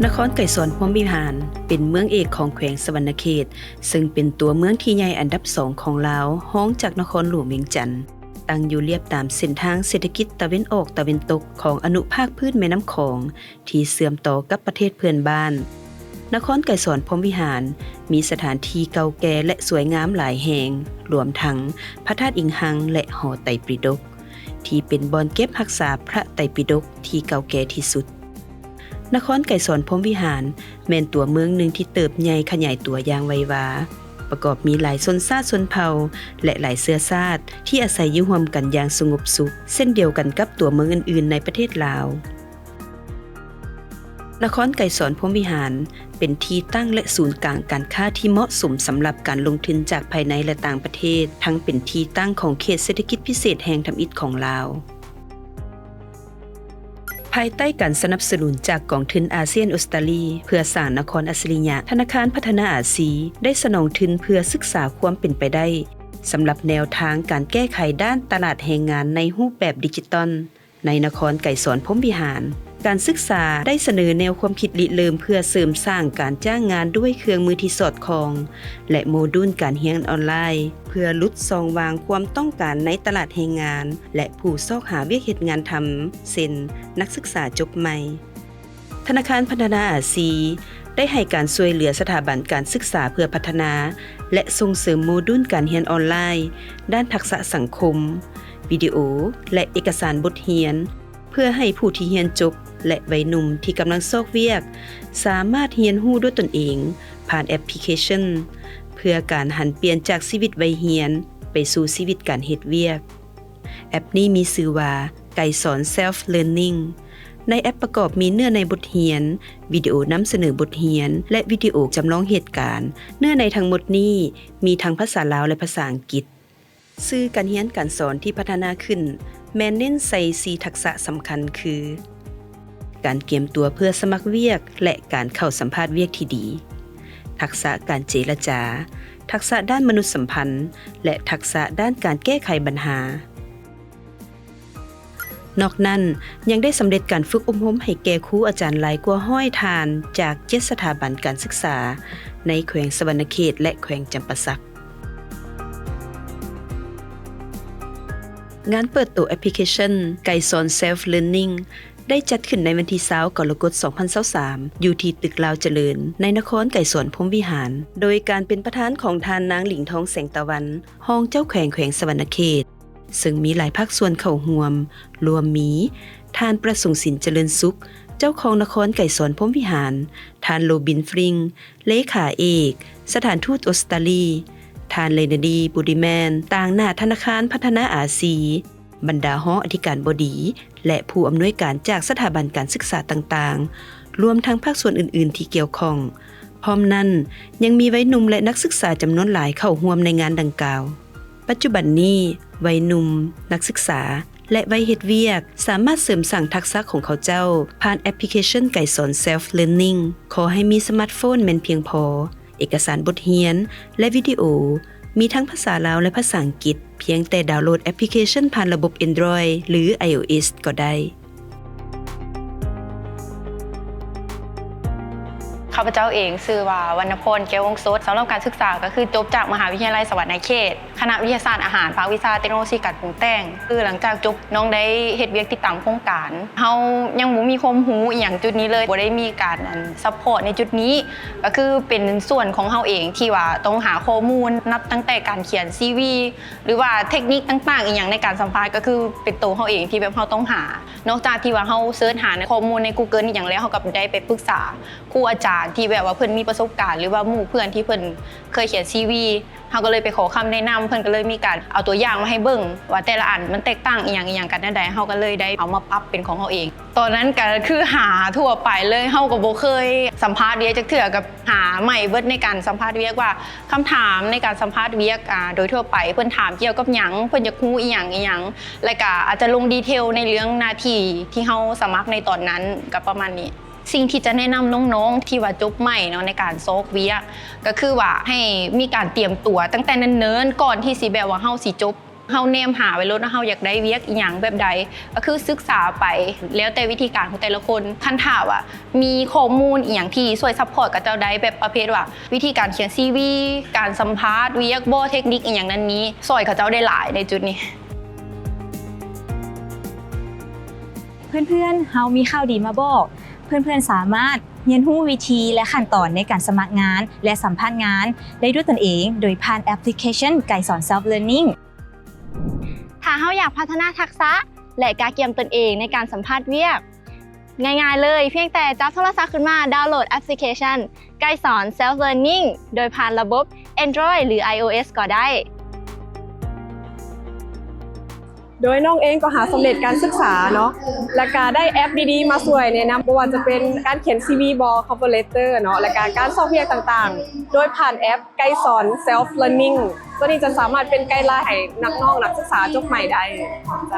ນະຄອນໄກສອນພົມວິຫານ ເປັນເມືອງເອກຂອງແຂວງສະຫວັນນະເຂດ, ເຊິ່ງເປັນຕົວເມືອງທີ່ໃຫຍ່ອັນດັບສອງຂອງລາວ, ຮອງຈາກນະຄອນຫຼວງວຽງຈັນ, ຕັ້ງຢູ່ລຽບຕາມເສັ້ນທາງເສດຖະກິດຕາເວັນອອກຕາເວັນຕົກຂອງອະນຸພາກພື້ນແມ່ນ້ຳຂອງ ທີ່ເຊື່ອມຕໍ່ກັບປະເທດເພື່ອນບ້ານ. ນະຄອນໄກສອນພົມວິຫານ ມີສະຖານທີ່ເກົ່າແກ່ ແລະ ສວຍງາມຫຼາຍແຫ່ງ, ລວມທັງພະທາດອິງຮັງ ແລະ ຫໍໄຕປິດົກ ທີ່ເປັນບ່ອນເກັບຮັກສາພະໄຕປິດົກທີ່ເກົ່າແກ່ທີ່ສຸດ. ນະຄອນໄກສອນພົມວິຫານ ແມ່ນຕົວເມືອງໜຶ່ງທີ່ເຕີບໃຫຍ່ຂະຫຍາຍຕົວຢ່າງໄວວາ, ປະກອບມີຫຼາຍຊົນຊາດຊົນເຜົ່າ ແລະ ຫຼາຍເຊື້ອຊາດ ທີ່ອາໄສຢູ່ຮ່ວມກັນຢ່າງສະຫງົບສຸກ, ເຊັ່ນດຽວກັນກັບຕົວເມືອງອື່ນໆໃນປະເທດລາວ. ນະຄອນໄກສອນພົມວິຫານ ເປັນທີ່ຕັ້ງ ແລະ ສູນກາງການຄ້າທີ່ເໝາະສົມສຳລັບການລົງທຶນຈາກພາຍໃນ ແລະ ຕ່າງປະເທດ, ທັງເປັນທີ່ຕັ້ງຂອງເຂດເສດຖະກິດພິເສດແຫ່ງທຳອິດຂອງລາວ. ພາຍໃຕ້ການສະໜັບສະໜູນຈາກກອງທຶນອາຊຽນອົດສະຕາລີ ເພື່ອສ້າງນະຄອນອັດສະລິຍະ, ທະນາຄານພັດທະນາອາຊີ ໄດ້ສະໜອງທຶນເພື່ອສຶກສາຄວາມເປັນໄປໄດ້ ສຳລັບແນວທາງການແກ້ໄຂດ້ານຕະຫຼາດແຮງງານໃນຮູບແບບດິຈິຕອນ ໃນນະຄອນໄກສອນພົມວິຫານ. ການສຶກສາໄດ້ສະເໜີແນວຄວາມຄິດລິເລີ່ມເພື່ອເສີມສ້າງການຈ້າງງານດ້ວຍເຄື່ອງມືທີ່ສອດຄ່ອງ ແລະ ໂມດູນການຮຽນອອນລາຍ ເພື່ອຫຼຸດຊ່ອງວ່າງຄວາມຕ້ອງການໃນຕະຫຼາດແຮງງານ ແລະ ຜູ້ຊອກຫາວຽກເຮັດງານທຳ ເຊັ່ນ ນັກສຶກສາຈົບໃໝ່. ທະນາຄານພັດທະນາອາຊີ ໄດ້ໃຫ້ການຊ່ວຍເຫຼືອສະຖາບັນການສຶກສາເພື່ອພັດທະນາ ແລະ ສົ່ງເສີມໂມດູນການຮຽນອອນລາຍ ດ້ານທັກສະສັງຄົມ, ວິດີໂອ ແລະ ເອກະສານບົດຮຽນ ເພື່ອໃຫ້ຜູ້ທີ່ຮຽນຈົບ ແລະ ໄວໜຸ່ມທີ່ກຳລັງຊອກວຽກ ສາມາດຮຽນຮູ້ດ້ວຍຕົນເອງຜ່ານແອັບພລິເຄຊັນ ເພື່ອການຫັນປ່ຽນຈາກຊີວິດໄວຮຽນໄປສູ່ຊີວິດການເຮັດວຽກ. ແອັບນີ້ມີຊື່ວ່າ ໄກສອນ Self Learning. ໃນແອັບປະກອບມີເນື້ອໃນບົດຮຽນ, ວິດີໂອນຳສະເໜີບົດຮຽນ ແລະ ວິດີໂອຈຳລອງເຫດການ. ເນື້ອໃນທັງໝົດນີ້ມີທັງພາສາລາວ ແລະ ພາສາອັງກິດ. ສື່ການຮຽນການສອນທີ່ພັດທະນາຂຶ້ນ ແມ່ນເນັ້ນໃສ່ສີ່ທັກສະສຳຄັນຄື ການກຽມຕົວເພື່ອສະໝັກວຽກ ແລະ ການເຂົ້າສຳພາດວຽກທີ່ດີ, ທັກສະການເຈລະຈາ, ທັກສະດ້ານມະນຸດສຳພັນ ແລະ ທັກສະດ້ານການແກ້ໄຂບັນຫາ. ນອກນັ້ນ ຍັງໄດ້ສຳເລັດການຝຶກອົບຮົມໃຫ້ແກ່ຄູອາຈານຫຼາຍກວ່າຮ້ອຍທ່ານ ຈາກເຈັດສະຖາບັນການສຶກສາໃນແຂວງສະຫວັນນະເຂດ ແລະ ແຂວງຈຳປາສັກ. ງານເປີດໂຕແອັບພລິເຄຊັນ ໄກສອນ Self Learning ໄດ້ຈັດຂຶ້ນໃນວັນທີຊາວ ກໍລະກົດ ສອງພັນຊາວສາມ ຢູ່ທີ່ຕຶກລາວຈະເລີນ ໃນນະຄອນໄກສອນພົມວິຫານ ໂດຍການເປັນປະທານຂອງທ່ານນາງ ຫຼີງທອງ ແສງຕາວັນ ຮອງເຈົ້າແຂວງແຂວງສະຫວັນນະເຂດ, ເຊິ່ງມີຫຼາຍພາກສ່ວນເຂົ້າຮ່ວມ, ລວມມີ ທ່ານ ປະສົງສິນ ຈະເລີນສຸກ ເຈົ້າຄອງນະຄອນໄກສອນພົມວິຫານ, ທ່ານ ໂລບິນ ຟຣິງ ເລຂາເອກສະຖານທູດອົດສະຕາລີ, ທ່ານ ເລນາດີ ບູດີແມນ ຕາງໜ້າທະນາຄານພັດທະນາອາຊີ, ບັນດາຮອງອະທິການບໍດີ ແລະ ຜູ້ອຳນວຍການຈາກສະຖາບັນການສຶກສາຕ່າງໆ, ລວມທັງພາກສ່ວນອື່ນໆທີ່ກ່ຽວຂ້ອງ. ພ້ອມນັ້ນ ຍັງມີໄວໜຸ່ມ ແລະ ນັກສຶກສາຈຳນວນຫຼາຍເຂົ້າຮ່ວມໃນງານດັ່ງກ່າວ. ປັດຈຸບັນນີ້ ໄວໜຸ່ມ, ນັກສຶກສາ ແລະ ໄວເຮັດວຽກ ສາມາດເສີມສ້າງທັກສະຂອງເຂົາເຈົ້າຜ່ານແອັບພລິເຄຊັນໄກສອນ Self Learning. ຂໍໃຫ້ມີສະມາດໂຟນແມ່ນພຽງພໍ. ເອກະສານບົດຮຽນ ແລະ ວິດີໂອ ມີທັງພາສາລາວ ແລະ ພາສາອັງກິດ. ພຽງແຕ່ດາວໂຫຼດແອັບພລິເຄຊັນຜ່ານລະບົບ Android ຫຼື iOS ກໍໄດ້. ຂ້າພະເຈົ້າເອງຊື່ວ່າ ວັນນະພອນ ແກ້ວວົງສົດ. ສຳລັບການສຶກສາກໍຄືຈົບຈາກມະຫາວິທະຍາໄລສະຫວັນນະເຂດ, ຄະນະວິທະຍາສາດອາຫານ, ພາກວິຊາເຕັກໂນໂລຊີການປຸງແຕ່ງ. ຄືຫຼັງຈາກຈົບ ນ້ອງໄດ້ເຮັດວຽກຕິດຕາມໂຄງການ. ເຮົາຍັງບໍ່ມີຄວາມຮູ້ອີ່ຫຍັງຈຸດນີ້ເລີຍ, ບໍ່ໄດ້ມີການ ອັນ ຊັບພອດໃນຈຸດນີ້. ກໍຄືເປັນສ່ວນຂອງເຮົາເອງທີ່ວ່າຕ້ອງຫາຂໍ້ມູນ, ນັບຕັ້ງແຕ່ການຂຽນຊີວີ ຫຼືວ່າເທັກນິກຕ່າງໆອີ່ຫຍັງໃນການສຳພາດ ກໍຄືເປັນໂຕເຮົາເອງທີ່ແບບເຮົາຕ້ອງຫາ. ນອກຈາກທີ່ວ່າເຮົາເສີດຫາໃນຂໍ້ມູນໃນ Google ອີ່ຫຍັງແລ້ວ, ເຮົາກໍໄດ້ໄປປຶກສາຄູອາຈານທີ່ແບບວ່າເພິ່ນມີປະສົບການ ຫຼືວ່າໝູ່ເພື່ອນທີ່ເພິ່ນເຄີຍຂຽນຊີວີ. ເຮົາກໍເລີຍໄປຂໍຄຳແນະນຳ, ເພິ່ນກໍເລີຍມີການເອົາຕົວຢ່າງມາໃຫ້ເບິ່ງວ່າແຕ່ລະອັນມັນແຕກຕ່າງອີ່ຫຍັງອີ່ຫຍັງກັນແນວໃດ, ເຮົາກໍເລີຍໄດ້ເອົາມາປັບເປັນຂອງເຮົາເອງ. ຕອນນັ້ນກໍຄືຫາທົ່ວໄປເລີຍ, ເຮົາກໍບໍ່ເຄີຍສຳພາດວຽກຈັກເທື່ອ, ກໍຫາໃໝ່ເບິດໃນການສຳພາດວຽກວ່າ ຄຳຖາມໃນການສຳພາດວຽກ ອາ ໂດຍທົ່ວໄປ ເພິ່ນຖາມກ່ຽວກັບຫຍັງ, ເພິ່ນຢາກຮູ້ອີ່ຫຍັງອີ່ຫຍັງ, ແລ້ວກະອາດຈະລົງດີເທວໃນເລື່ອງໜ້າທີ່ທີ່ເຮົາສະໝັກໃນຕອນນັ້ນ, ກໍປະມານນີ້. ສິ່ງທີ່ຈະແນະນຳນ້ອງໆທີ່ວ່າຈົບໃໝ່ເນາະ ໃນການຊອກວຽກ ກໍຄືວ່າໃຫ້ມີການຕຽມຕົວຕັ້ງແຕ່ເນີນໆ ກ່ອນທີ່ຊິແບບວ່າເຮົາຊິຈົບ ເຮົາແນມຫາໄວ້ໂລດວ່າເຮົາຢາກໄດ້ວຽກອີ່ຫຍັງແບບໃດ ກໍຄືສຶກສາໄປ ແລ້ວແຕ່ວິທີການຂອງແຕ່ລະຄົນ. ຄັນຖ້າວ່າມີຂໍ້ມູນອີ່ຫຍັງທີ່ຊ່ວຍຊັບພອດເຂົາເຈົ້າໄດ້ ແບບປະເພດວ່າວິທີການຂຽນຊີວີ ການສຳພາດວຽກບໍ ເທັກນິກອີ່ຫຍັງນັ້ນນີ້ ຊ່ອຍເຂົາເຈົ້າໄດ້ຫຼາຍໃນຈຸດນີ້. ເພື່ອນໆ ເຮົາມີຂ່າວດີມາບອກ. ເພື່ອນໆ ສາມາດຮຽນຮູ້ວິທີ ແລະ ຂັ້ນຕອນໃນການສະໝັກງານ ແລະ ສຳພາດງານໄດ້ດ້ວຍຕົນເອງ ໂດຍຜ່ານແອັບພລິເຄຊັນໄກສອນ Self Learning. ຖ້າເຮົາຢາກພັດທະນາທັກສະ ແລະ ກະກຽມຕົນເອງໃນການສຳພາດວຽກ, ງ່າຍໆ ເລີຍ, ພຽງແຕ່ຈັບໂທລະສັບຂຶ້ນມາ ດາວໂຫຼດແອັບພລິເຄຊັນໄກສອນ Self Learning ໂດຍຜ່ານລະບົບ Android ຫຼື iOS ກໍໄດ້. ໂດຍນ້ອງເອງກໍຫາສຳເລັດການສຶກສາເນາະ ແລະກະໄດ້ແອັບດີໆມາຊ່ວຍແນະນຳ ບໍ່ວ່າຈະເປັນການຂຽນຊີວີບໍ cover letter ເນາະ ແລະກະການຊອກວຽກຕ່າງໆ ໂດຍຜ່ານແອັບໄກສອນ Self Learning. ຕົວນີ້ຈະສາມາດເປັນໄກໄລນ໌ໃຫ້ນັກນ້ອງນັກສຶກສາຈົບໃໝ່ໄດ້. ຂອບໃຈ.